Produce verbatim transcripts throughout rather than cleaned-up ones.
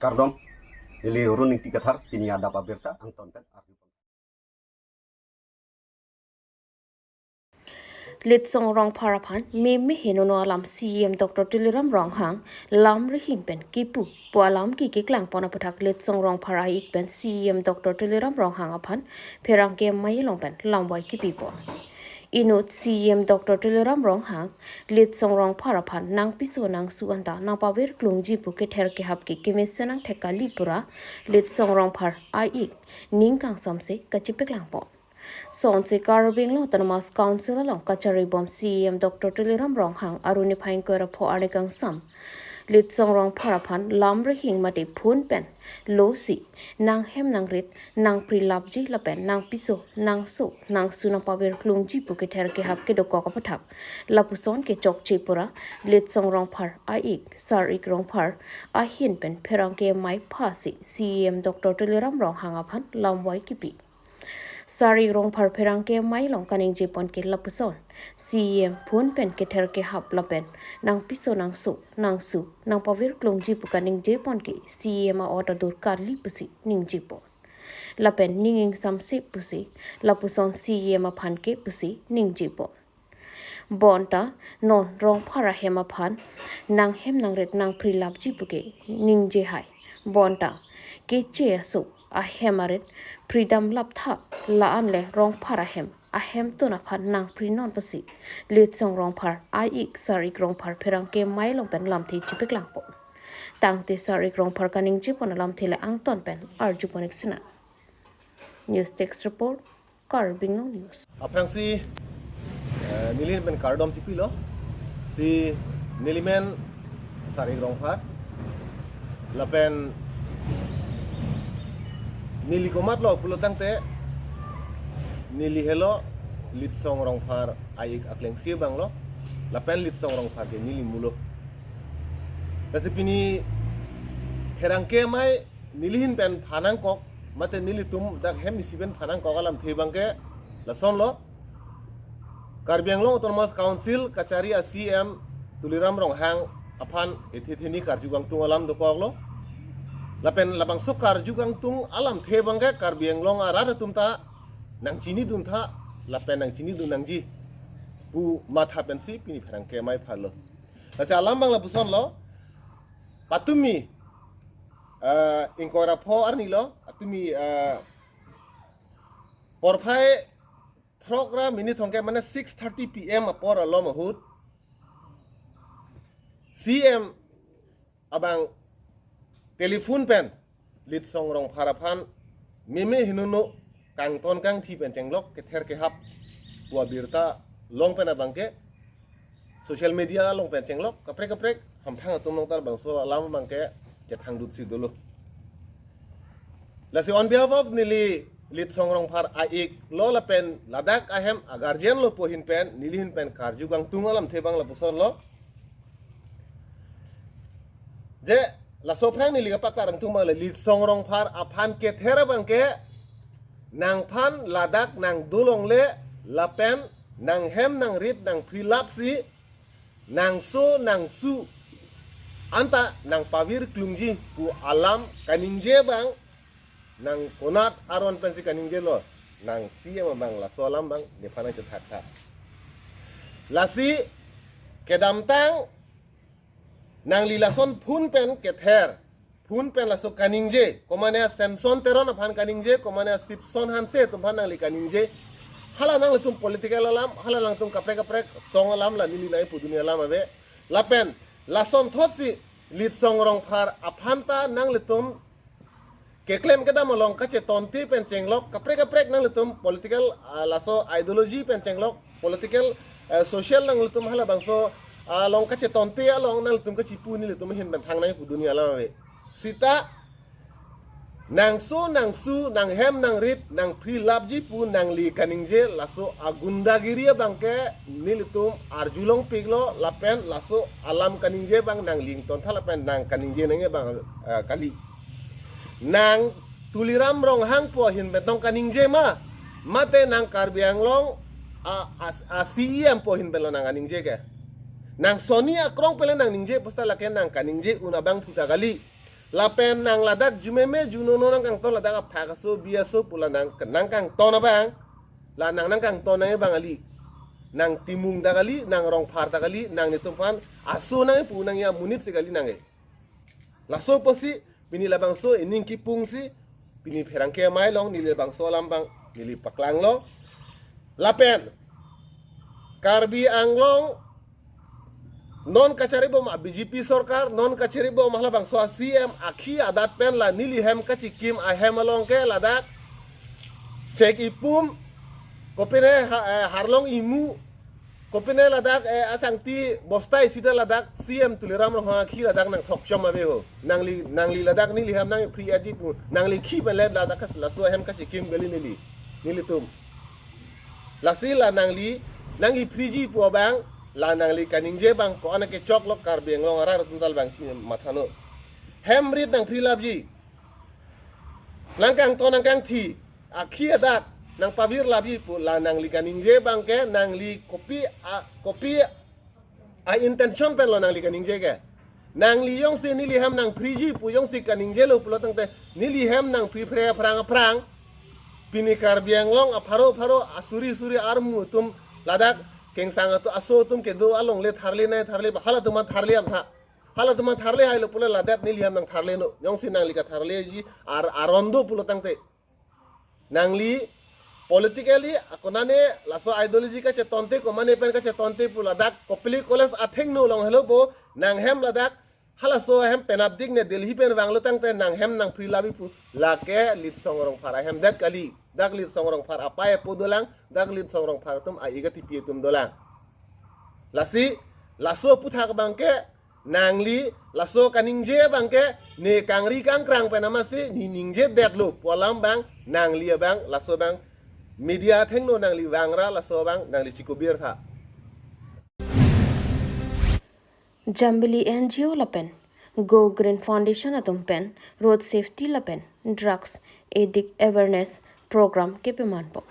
Kardom, neli Run Ingti Kathar, pini adap abirta angton pen arju. Litsong Rongphar aphan meme henono alam C E M Doctor Tuliram Ronghang lam rihing pen kipu pu alam kikeklang pon aphuthak Litsong Rongphar a-ik pen C E M Doctor Tuliram Ronghang aphan pherangke amei along pen lamvai kipi pon. Inut C E M Doctor Tuliram Ronghang Litsong Rongphar aphan nangpiso nangsu anta nangpavir klungji pu kether kehap ke kemesen angthek kali pura Litsong Rongphar a-ik ning kangsamse kachipeklang pon. Sonsi Karbi Anglong Autonomous Council along kachari bom C E M Doctor Tuliram Ronghang aruni phai ingkoi ra pho arni kangsam Litsong Rongphar aphan lam rihing mate phone pen losi nanghem nangrit nangpri lapji lapen nangpiso nangsu nangsu nangpavir klungji pu kether kehap kedokok aphuthak lapuson kechokche pura Litsong Rongphar a-ik Sar-ik Rongphar ahin pen pherangke amei phasi C E M Doctor Tuliram Ronghang aphan lamvai kipi. Sar-ik Rongphar pherangke amei along kaningje pon ke lapuson. C E M phone pen kether kehap lapen nangpiso nangsu nangsu nangpavir klungji pu kaningje pon ke C E M a-ot adur kali pusi ningje pon. Lapen ning ingsamse pusi lapuson C E M aphan ke pusi ningje pon. Bonta non Rongphar ahem aphan nanghem nangrit nangpri lapji pu ke ningje hai. Bonta keche aso ahem arit pridam lap tha la-an le Rongphar ahem ahem tun aphan nangpri non pusi Litsong Rongphar a-ik Sar-ik Rongphar pherangke amei along pen lamthe chipeklang pon. Tangte Sar-ik Rongphar kaningje pon alamthe le angton pen arju pon ik sina. News Desk Report, Karbi Anglong News. Aphrangsi, eh, neli ahin pen kardom chipilo, si neli men Sar-ik Rongphar, lapen neli komatlo pulo tangte, neli helo Litsong Rongphar a-ik aklengsi abanglo, lapen Litsong Rongphar ke neli mulo. Lasi pini pherangke amei neli ahin pen phanangkok, mate nelitum dak hem isi pen phanangkok alamthe abangke lasonlo. Karbi Anglong Autonomous Council kachari a-C E M Tuliram Ronghang aphan ethe theni karju kangtung alam dokoklo. Lapen labangso karju kangtung alamthe abangke Karbi Anglong arat atum ta nangchinidun tha, lapen nangchinidun nangji pu matha pensi pini pherangke amei phalo. Lasi alam abang lapusonlo, patumi, eh, ingkoi ra pho arni lo, atumi, eh, porphai throk ra minit thomkep mane six thirty P M apor alom ahut C E M abang telephone pen Litsong Rongphar aphan meme henono kangton kangthi pen chenglok kether kehap pu abirta long pen abangke social media along pen chenglok kaprek kaprek hamphang atum along ta labangso alam abangke kethang dutsi dolo. Lasi on behalf of neli Litsong Rongphar a-ik lo lapen ladak ahem a-guardian lo pu ahin pen neli ahin pen karju kangtung alamthe abang lapusonlo. Je laso aphrang neli kapaklang kangtung abang le Litsong Rongphar aphan kether abangke nangphan ladak nangdolongle lapen nanghem nangrit nangpri lapsi nangsu nangsu anta nangpavir klungji pu alam kaningje abang nang konat aron pensi kaningjelo, nang C E M abang laso alam abang nephan nangchethak tha. Lasi kedamtang nangli lason phone pen kether, phone pen laso kaningje, komane Samson Teron aphan kaningje, komane Sipson Hanse atum aphan nangli kaningje. Hala nanglitum political alam, hala nangtum kaprek kaprek song alam la neli nai puduni alam ave. Lapen lasonthotsi Litsong Rongphar aphan ta nanglitum keklem kedam along kachetonte pen chenglok kaprek kaprek nanglitum political, ah, laso ideology pen chenglok political, ah, social nanglitum halabangso, ah, along kachetonte along nanglitum kachipu nelitum ahin pen thangnai puduni alam ave. Sita nangsu nangsu nanghem nangrit nangpri lapji pu nangli kaningje laso agundagiri abangke nelitum arjulong piklo lapen laso alam kaningje abang nangli ington tha lapen nang kaningje nangji abang, eh, kali. Nang Tuliram Ronghang pu ahin pen tong kaningje ma, mate nang Karbi Anglong a, a, a-C E M pu ahin pen lo nang kaningje ke. Nang soni akrong pen le nang ningje pusta lake nang kaningje un abang phuta kali. Lapen nang ladak jumeme junono nangkangton ladak aphak aso bi aso pu la nang nangkangton abang. La nang nangkangton nang abang kali. Nang timung dak kali, nang Rongphar dak kali, nang netum aphan aso nang pu nang ya monit si kali nang e. Laso apotsi pini labangso ining kipungsi pini pherangke amei along neli labangso alam abang neli paklanglo. Lapen Karbi Anglong non kachari bom a B J P sorkar, non kachari bom halabangso a C M akhi adat pen la neli hem kachikim ahem along ke ladak chek ipum, kopine ha-, eh, harlong imu, kopine ladak, eh, asangti bosta isi ta ladak C M Tuliram Ronghang akhi ladak nangthokchom ave ho. Nangli, nangli ladak neli hem nangphri aji pu, nangli khi pen le ladak kas laso hem kachikim kali neli, nelitum. Lasi la nangli nangkiphriji pu abang, la nangli kaningje abang ko-an kechoklo Karbi Anglong arat atum ta labangsi mathano. Hem rit nangphri lapji. Nangkangton nangkangthi, akhi adat nangpavir lapji pu la nangli kaningje abang ke nangli kopi a, kopi a intention pen lo nangli kaningje ke. Nangli jongsi neli hem nangphriji pu jongsi kaningjelo pulo tangte neli hem nangphri phre aphrang aphrang. Pini Karbi Anglong apharo apharo asuri suri armu atum ladak kengsang atum aso atum kedo along le tharle nai tharle ba halatum aphan tharle amtha. Halatum aphan tharle hailo pulo ladak neli hem nangtharleno. Jongsi nangli katharleji ar aron do pulo tangte. Nangli politically akonane laso ideology kachetonte komane pen kachetonte pu ladak Kopili College athengno along helo bo nang hem ladak halaso hem penapdik ne Delhi pen vanglo tangte nang hem nangphri lapji pu lake Litsong Rongphar ahem det kali. Dak Litsong Rongphar apei apo dolang, dak Litsong Rongphar atum a-ik atipi atum dolang. Lasi laso aphuthak abang ke nangli laso kaningje abang ke ne kangri kangkrang pen amatsi ne ningje detlo pu alam abang nangli abang laso abang media athengno nangli vangra laso abang nangli chikubir tha. Jambili N G O lapen Go Green Foundation atum pen road safety lapen drugs addict awareness program kepemanpo.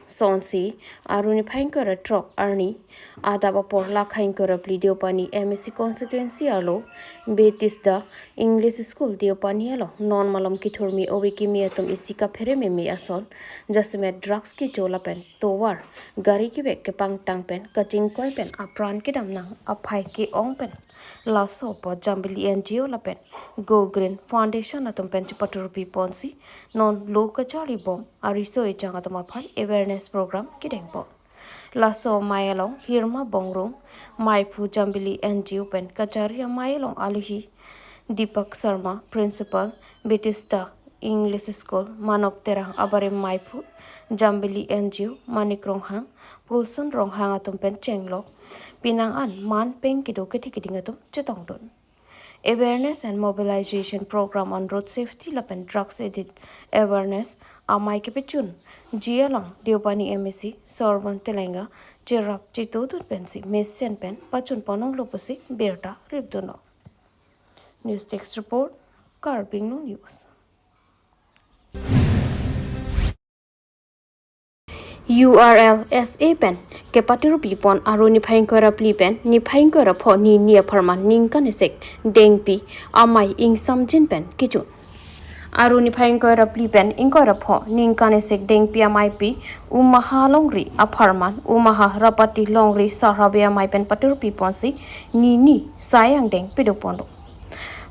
Sonsi Aruni phai ingkoi ra throk arni adap apor lakha ingkoi ra phli Deopani M A C constituency arlo Bethesda English School Deopani along non malom kethurmi ove kimi atum isi kaphere meme ason jasemet drugs kecho lapen tovar gari kevek kepangtang pen kachingkoi pen apran kedam nang aphai ke-ong pen laso apot Jambili N G O lapen Go Green Foundation atum pen chepaturpi ponsi non lo kachari bom ariso echang atum aphan awareness program kedengpo. Laso amei along Hirma Bongrung, meiphu Jambili N G O pen kachari amei along alohi Deepak Sharma, Principal, Bethesda English School, Manok Terang abarim meiphu Jambili N G O, Manik Ronghang, Pulson Ronghang atum pen chenglok pinang an man peng kedo kethe keding atum chetongdun. Awareness and Mobilization Program on Road Safety lapen Drugs Addict Awareness amei kepachun ji along Deopani M A C Sorban Telenga cherap chetodun pensi mesen pen pachun ponlonglo pusi birta ripdunlo. News Desk Report, Karbi Anglong News. U R L S A pen kepaturpi pon Aruni phai ingkoi ra phli pen niphai ingkoi ra pho nini apharman ningkan esek dengpi amei ingsamjin pen kechun. Aruni phai ingkoi ra phli pen ingkoi ra pho ningkan esek dengpi ameipi Umaha Longri apharman Umaha Rapati Longri Sarhabe amei pen paturpi ponsi nini sai angdeng pedoponlo.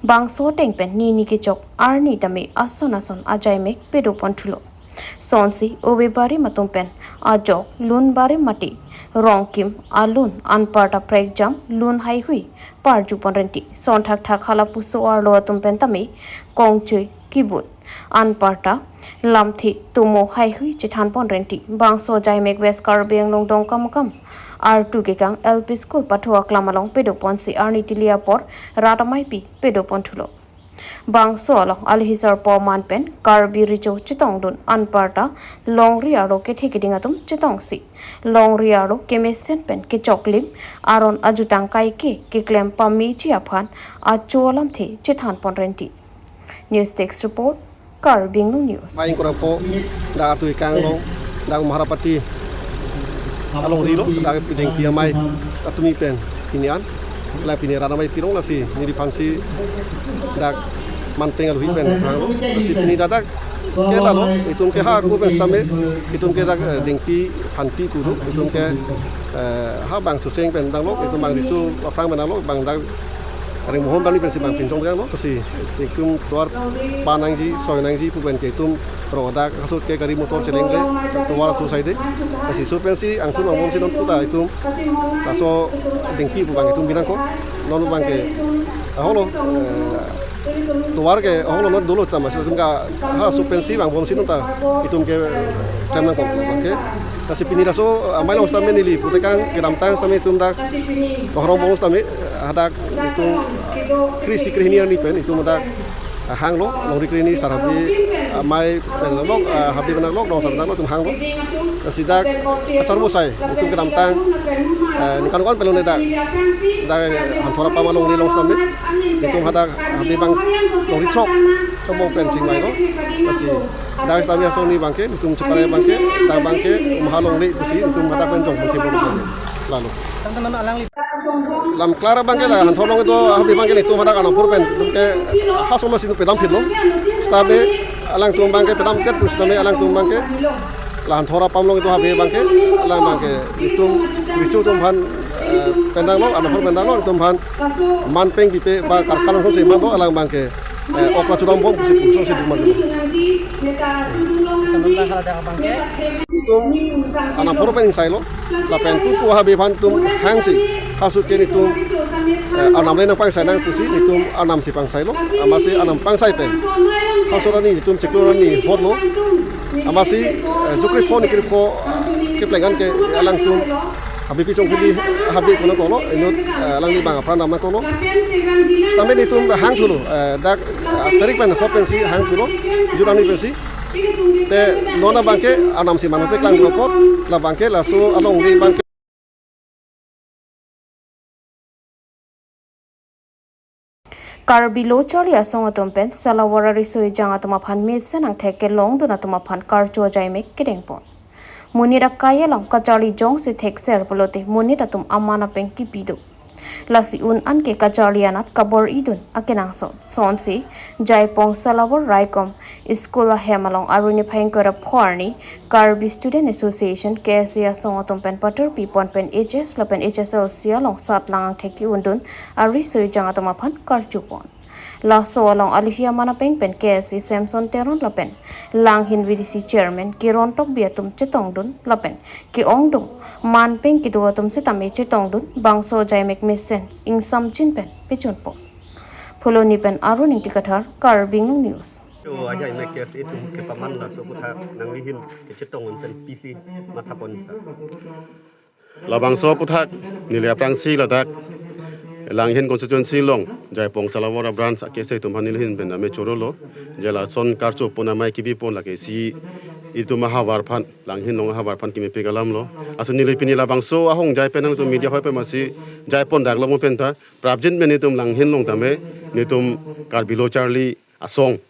Bangso ateng pen nini kechok arni tame ason ason ajaimek pedoponthulo. Sonsi ove barim atum pen ajok lun barim mati rongkim alun anparta prekjam lun haihui parjupon renti. Son thakthak halapuso arlo atum pen tame kongchoi kibut anparta lamthe tumo haihui chethanpon renti. Bangso ajaimek West Karbi Anglong Dongkamukam artu kekang L P School pathu aklam along pedoponsi arni tili apor rat ameipi pedoponthulo. Bangso along alohi sarpo aman pen Karbi Recho chetongdun anparta Longri arlo kethe keding atum chetongsi Longri arlo kemesen pen kechoklim aron ajutang kaike keklem pameji aphan acho alamthe chethanpon renti. News Desk Report, Karbi Anglong News. Phai ingkoi ra pho, dak artu kekang along, dak Umaha Rapati alongri lo, dak pi dengpi amei atumi pen pini an, la pini rat ameipi rong lasi neliphansi dak Manpeng aluhi pen thanglo, lasi pini ladak ke lalo, itum ke ha ako pen sitame, itum ke dak, eh, Dengpi Phanpi pu do, itum ke, eh, ha bang Socheng pen danglo, itum bang Riso aphrang pen danglo, bang dak Ringmohon bang ni pensi bang pinchong danglo, lasi itum tovar pa nangji, soi nangji pu pen ke itum rong adak, asut ke gari motor cheleng le, tovar aso sai de, lasi so pensi angthun angbong si non puta itum, laso Dengpi pu bang itum binangkok, non bang ke, aholo, eh, tovar ke aholo non dolo ta, masi itum ke ha so pensi bang bon si non ta itum ke klem nangkok bang ke. Lasi pini laso amei along sitame neli putekang kedamtang sitame itum dak Ronghorong angbong sitame hadak itum kre-isi kre-hini arni pen itum hadak hanglo, longri kre-hini sar habe amei pen lok, ah, habe pen lok, rong sar pen lok itum hanglo. Lasi dak kacharbo sai itum kedamtang, eh, ningkan ko-an pen lone dak, dak Hanthor apam alongri along sitame itum hadak habe bang longri throk angbong pen chingvailo. Lasi dak sitame asong ni bang ke itum chepare bang ke, dak bang ke Umha alongri pusi itum hadak pen jong bang ke bolo bang ke. Lalo. Lam klar bang ke la Hanthor along do habe bang ke itum hadak anam apor pen itum ke ha so masi pedam phitlo. Sitame alangtum bang ke pedam ket pu sitame alangtum bang ke la Hanthor apam along do habe bang ke, alang bang ke itum Riso atum aphan, eh, pen danglo, anam apor pen danglo, itum aphan manpeng pipe ba karkan ason si manlo, alang bang ke, eh, ok la chodam bom pusi pu asonsi dun marlo. Itum anam apor pen ingsailo, lapen pupu habe aphan itum hangsi, ha so ke itum, eh, anam le nangpangsai nang pusi itum anam si pangsailo, amatsi anam pangsai pen ha so arni itum chiklo arni hotlo, amatsi, eh, jokre pho nikre pho, eh, kepleng an ke alangtum habe pi song phili habe pu nangkoklo, inut, eh, alangli bang apran dam nangkoklo. Sitame itum hangthulo, eh, dak, eh, tarik pen hot pensi hangthulo, jut arni pensi. Te non abang ke anam si manpe klang dopot, la bang ke laso alongri bang ke. Karbi Lo Charli Asong atum pen Salawar ariso ejang atum aphan mesen angthek kelongdun atum aphan karcho ajaimek kedengpon. Monit akai along kacharli jongsi thekser pulote monit atum aman apeng kipi do. Lasi un an ke kacharli anat kabor-idun akenangsot. Sonsi Jaipong Salawar Raikom School ahem along arni phai ingkoi ra pho arni Karbi Student Association, K S A asong atum pen patur pipon pen H S lapen H S L C along satlang angthek ke-undun ariso ejang atum aphan karchopon. Laso along aluhi aman apeng pen K S A Samson Teron lapen Langhin V D C Chairman Kiron Tokbi atum chetongdun lapen ke-ongdung manpeng kedo atum sitame chetongdun bangso ajaimek mesen ingsamjin pen pechunpo. Phuloni pen Arun Ingti Kathar, Karbi Anglong News. Yo, ajaimek K S A atum kepaman laso aputhak nanglihin kechetong pen pisi mathapon sa. Labangso aputhak neli aphrangsi ladak Langhin constituency along Jaipong Salawar abranch a-K S A atum aphan nelihin pen ame chorolo. Je lason karchopon amei kibipon lake isi itum ahavar aphan, Langhin along ahavar aphan kimepik alamlo. Aso neli pini labangso ahongjai pen nangtum media hoi pen masi jaipon dak lo mo penta. Prapjin pen itum Langhin along tame, itum Karbi Lo Charli Asong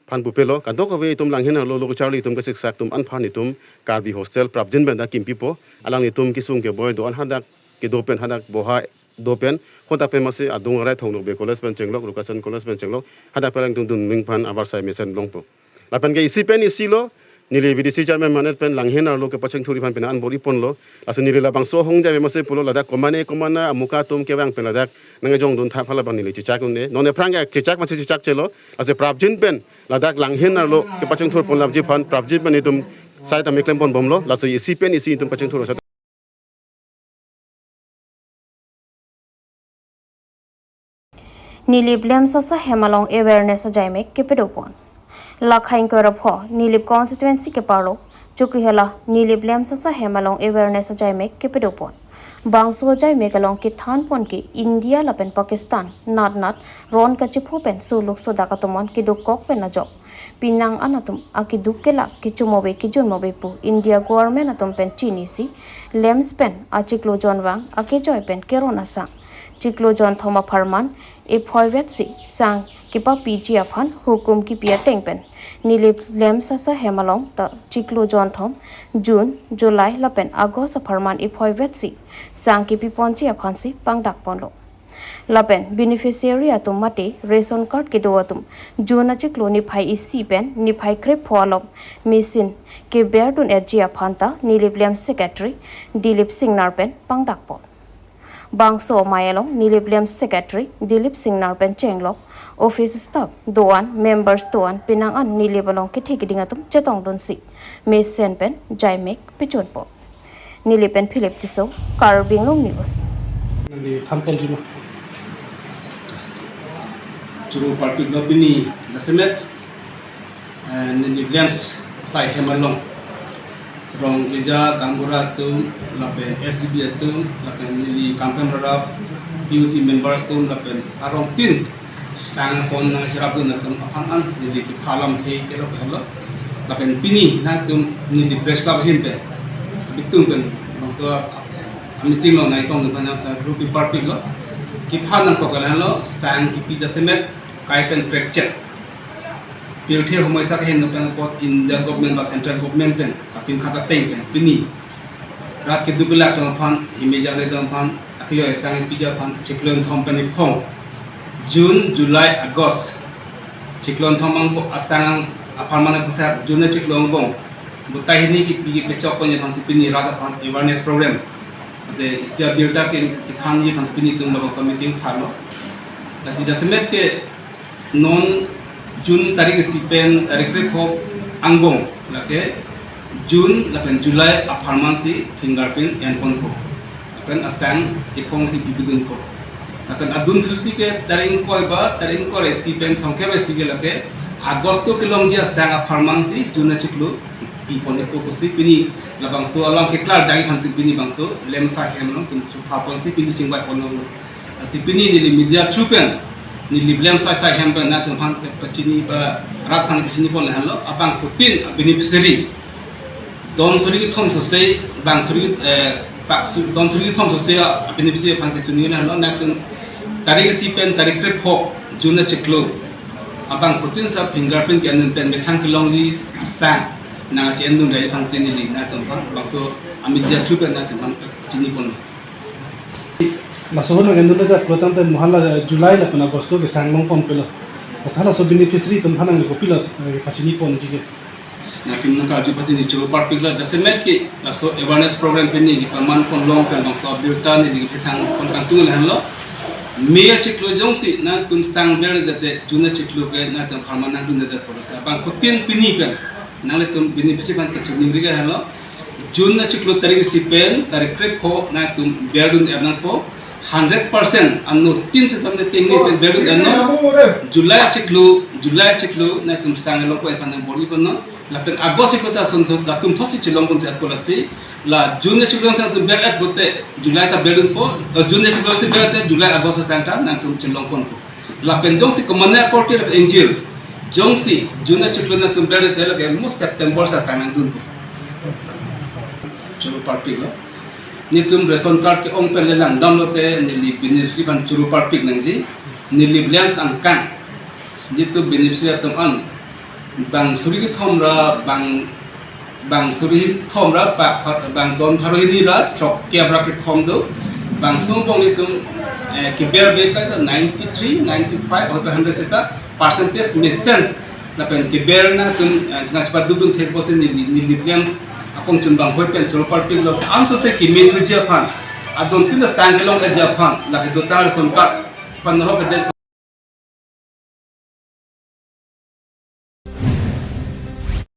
aphan pupelo, kadokave itum Langhin arlo lo kacharli atum kesiksak atum an aphan itum Karbi hostel prapjin pen dak kimpipo, alanglitum kesung keboi do-an hadak kedo pen, hadak boha do pen, hadak pen masi adung arai Thong Nokbe College pen chenglok, Rukasan College pen chenglok, hadak pen alangtum dunming aphan avarsai mesen longpo. Lapen ke isi pen isi lo, neli V D C chairman manet pen Langhin arlo kepachingthur aphan pen an bor-iponlo. Laso neli labangso ahongjai masi pulo ladak komane komane amuka atum kevang pen ladak nangkejongdun thap hala abang neli chechak un-e. Non aphrang ke chechak masi chechak chelo. Laso prapjin pen ladak Langhin arlo kepachingthurpon lapji aphan prapjin pen itum sai tame klempon bomlo. Laso isi pen isi itum pachingthur sa. Nilip LAMPS asai hem along awareness ajaimek kepadopon. Lakhai ingkoi ra pho Nilip constituency ke-arlo Chokihola Nilip LAMPS asai hem along awareness ajaimek kepadopon. Bangso ajaimek along kethanpon ke India lapen Pakistan natnat ron kachipho pen suluk sodak atum an kedokok pen ajok penang an atum akeduk kelak kechomove kejunmove pu India government atum pen chinisi LAMPS pen achiklo jonvang akejoi pen keron asang chiklo jonthom apharman iphoivetsi sang kepapiji aphan hukum kipi ateng pen Nilip LAMPS asai hem along ta chiklo jonthom June, July lapen August apharman iphoivetsi sang kipiponji aphansi pangdakponlo. Lapen beneficiary atum mate ration card kedo atum June achiklo niphai isi pen niphai krepho along mesen keberdun etji aphan ta Nilip Lamps Secretary Dilip Singnar pen pangdakpo. Bangso amei along Nilip Lamps Secretary Dilip Singnar pen chenglok office staff do-an, members do-an, penang an Nilip along kethe keding atum chetongdunsi mesen pen jaimek pechunpo. Nilip pen Philip Tisso, Karbi Anglong News. Nangli thanpon jima. Choro parpiklo pini jasemet, eh, Nilip Lamps asai hem along rongkeja gaonbura atum lapen S G B atum lapen neli campaign rap, P U T members atum lapen arongtin sang pon nangcherapdun atum aphan an neli kepha lamthe kelo pehlo. Lapen pini nangtum neli press club ahin pen, bitum pen, bangso a-meeting along nangtongdun aphan nangtum choro parpiklo. Kepha nangkok ke lahenlo, sang kipi jasemet kai pen krekchek. Pirthe homoi sak hen pen apot India government ba central government pen kapinkhat ateng pen pini rat keduk kelak atum aphan, himejang atum aphan, akehingno sang piji aphan chiklo kethom pen iphong, June, July, August, chiklo kethom angbong asang apharman aphan sa June achiklo angbong buta hini kipi kepechok ponji aphansi pini rat aphan awareness program, ate isi abirta ke kethanji aphansi pini itum labangso meeting thanlo. Lasi jasemet ke non June tarik isi pen tarik krepho angbong, lake June lapen July apharman si fingerprint enponpo. Lapen asang iphong si pipidunpo. Lapen adunthusi ke tarik ingkoi ba tarik ingkoi isi pen thomkep isi ke lake August kelongji asang apharman si June achiklo piponpo pusi pini labangso along keklardamji aphan pini bangso Lamps asai hem along itum chupha ponsi pini chingvai ponlo. Lasi pini neli media through pen, Nilip Lamps asai hem pen nangtum aphan pachini ba rat aphan pachini pon lahenlo, abangphutin a-beneficiary don suri kethom sose, bang suri, eh, pak su-, don suri kethom sose a-beneficiary aphan kechini lahenlo, nangtum tarik isi pen tarik krepho June achiklo abangphutin sa fingerprint ke-en pen methang kelongji asang nangche-endun rai aphansi neli nangtum aphan bangso a-media through pen nangtum aphan pachini ponlo. Laso ahut nang-endunde ta pulo tangte mo hala July lapen August ke sang longponpelo. Asa laso beneficiary atum aphan nangli kopilo, eh, pachini ponji ke. Nangtum nangkarju pachini choro parpiklo jasemet ke laso awareness program pini kepaman pon long pen bangso abirta neli kesang pon kangtung lahenlo. May achiklo jongsi nangtum sang berdunde te June achiklo ke nangtum apharman nangdunde te pulo sa abangphutin pini pen nanglitum beneficiary aphan kechoningri ke lahenlo. June achiklo tarik isi pen tarik krepho nangtum berdun er nangpo, hundred percent anuttin si samne tengne pen berdun er nang. July achiklo, July achiklo nangtum sang longpo aphan nang bor-i ponnon. Lapen August achiklo ta sun thot, latum thotsi chelongpon si apot lasi la June achiklo nangtum ber-et pote July ta berdunpo, eh, June achiklo si ber-et te July August asang ta nangtum chelongponpo. Lapen jongsi komatne akorte lapen ingjir, jongsi June achiklo nangtum ber-et te lake mo September asang nangdunpo. Choro parpiklo. Netum ration card ke-ong pen le langdamlote neli beneficiary aphan choro parpik nangji, Nilip Lamps angkang. Netum beneficiary atum an bang suri kethom ra bang, bang suri kethom ra pak pha-, bang don pharo hini ra throkkep ra kethom do. Bangso angbong netum, eh, keber be kaita ninety three, ninety five, or hundred seta percentage mesen. Lapen keber nangtum, eh, nangchepadukdun thekpo si neli, Nilip Lamps akongchun banghoi pen choro parpiklo. Ansose kemethuji aphan, adontin asang kelong-etji aphan, lake dota ration card, pan rohok ede